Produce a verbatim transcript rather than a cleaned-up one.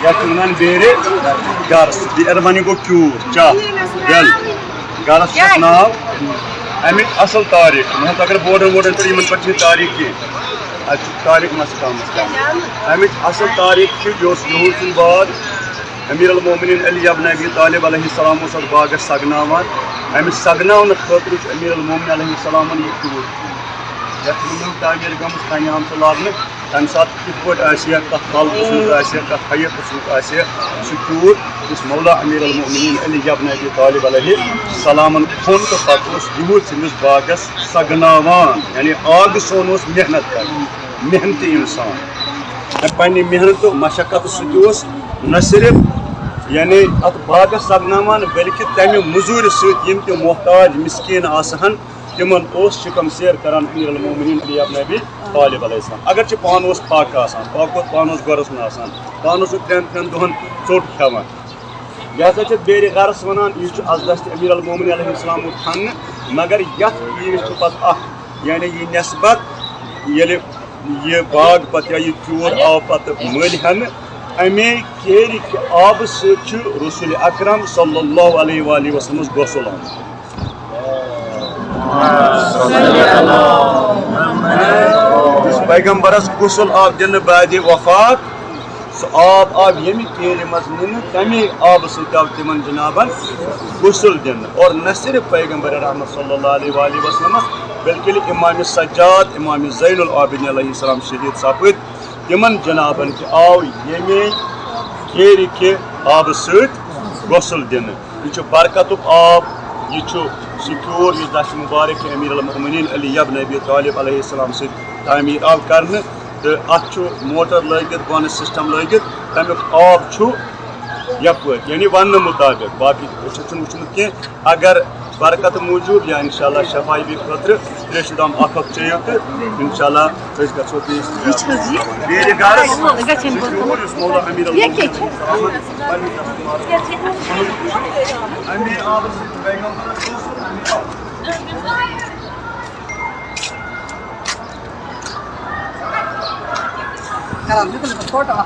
یَتھ چھِ وَنان بیرِ گرس، بیرِ وَنہِ گوٚو کیوٗر، چاہ، بیل۔ گرس چھُ اَتھ ناو۔ اَمِچ اَصٕل تاریٖخ، مطلب، اگر بورڈن وورڈن پٮ۪ٹھ یِمن پٮ۪ٹھ چھِنہٕ تاریٖخ کینٛہہ، اَتہِ چھُ تاریٖخ مَسکامَس تام۔ اَمِچ اَصٕل تاریٖخ چھِ، یہِ اوس یِہُنٛد سُنٛد باغ۔ امیر المومنین علی ابن ابی طالب علیہ السلام اوس اتھ باغس سگناوان۔ امہِ سگناونہٕ خٲطرٕ چھُ امیر المومنین علیہ السلامن یہِ کیوٗر۔ یتھ چھُ وُنیُک تعمیٖر گٔمٕژ، کنہِ آمژٕ لاگنہٕ۔ تمہِ ساتہٕ کِتھ پٲٹھۍ آسہِ ہا، کتھ حالتس منٛز آسہِ ہا، کتھ حیثیتس منٛز آسہِ ہا سُہ کیوٗر، یُس مولا امیر المومنین علی ابن ابی طالب علیہ السلامن کھوٚن تہٕ پتہٕ اوس یِہُس أمِس باغس سگناوان۔ یعنی آگہٕ سون اوس محنت کران، محنتی انسان۔ تہٕ پننہِ محنت تہٕ مشقت سۭتۍ اوس نہ صرف، یعنی، اتھ باغس سگناوان، بلکہِ تمہِ مٔزوٗرِ سۭتۍ یِم تہِ محتاج مسکین آسہٕ ہن، تِمن اوس شکم سیر کران امیر المومنین علی ابن ابی طالب علیہ السلام۔ اگرچہِ پانہٕ اوس پاکہٕ آسان، پاکہٕ پانہٕ اوس گۄڈس منٛز آسان، پانہٕ اوس سُہ ترٛٮ۪ن ترٛٮ۪ن دۄہن ژوٚٹ کھٮ۪وان۔ لہذا چھِ بیرِ غرس ونان، یہِ چھُ از دست امیر المومنین علیہ السلام کھننہٕ، مگر یتھ بیرِ چھُ پتہٕ اکھ، یعنی، یہِ نسبت، ییٚلہِ یہِ باغ پتہٕ یا یہِ کیوٗر آو پتہٕ مٔلۍ ہٮ۪نہٕ، امے کیرِ کہِ آبہٕ سۭتۍ چھُ رسول اکرم صلی اللہ علیہ وآلہ وسلمس غسل آمُت۔ یُس پیغمبرس غسل آو دِنہٕ بعدِ وفات، سُہ آب آو ییٚمہِ کیرِ منٛز نِنہٕ، تَمے آبہٕ سۭتۍ آو تِمن جنابن غسل دِنہٕ۔ اور نہ صرف پیغمبر رحمت صلی اللہ علیہ وآلہ وسلمس، بلکہِ امام سجاد، امام زین العابدین علیہ السلام شہید سپٕدۍ، تِمن جنابن تہِ آو ییٚمے کیرِ کہِ آبہٕ سۭتۍ غسل دِنہٕ۔ یہِ چھُ برکتُک آب، یہِ چھُ سُہ کیوٗر یُس دشت مبارک امیر المومنین علی ابن ابی طالب علیہ السلام سۭتۍ تعمیٖر آو کرنہٕ، تہٕ اتھ چھُ موٹر لٲگِتھ، بۄنہٕ سسٹم لٲگِتھ، تمیُک آب چھُ یپٲرۍ، یعنی وننہٕ مطابق، باقٕے أسۍ چھِنہٕ وٕچھمُت کینٛہہ۔ اگر برکت موٗجوٗب یا انشاءاللہ شفایبی خٲطرٕ تریشہِ دام اکھ اکھ چیٚیِو تہٕ انشاءاللہ أسۍ گژھو بیٚیِس یہِ چھِ حظ یہِ؟ بیٚیہِ گرس۔ گژھِ أمۍ برونٛہہ۔ یُس مولا امیر یہِ کیٛاہ چھِ؟ امی آبہٕ سۭتۍ پیغمبرس اوس۔ کران، یہِ تُلِو فوٹو اکھ۔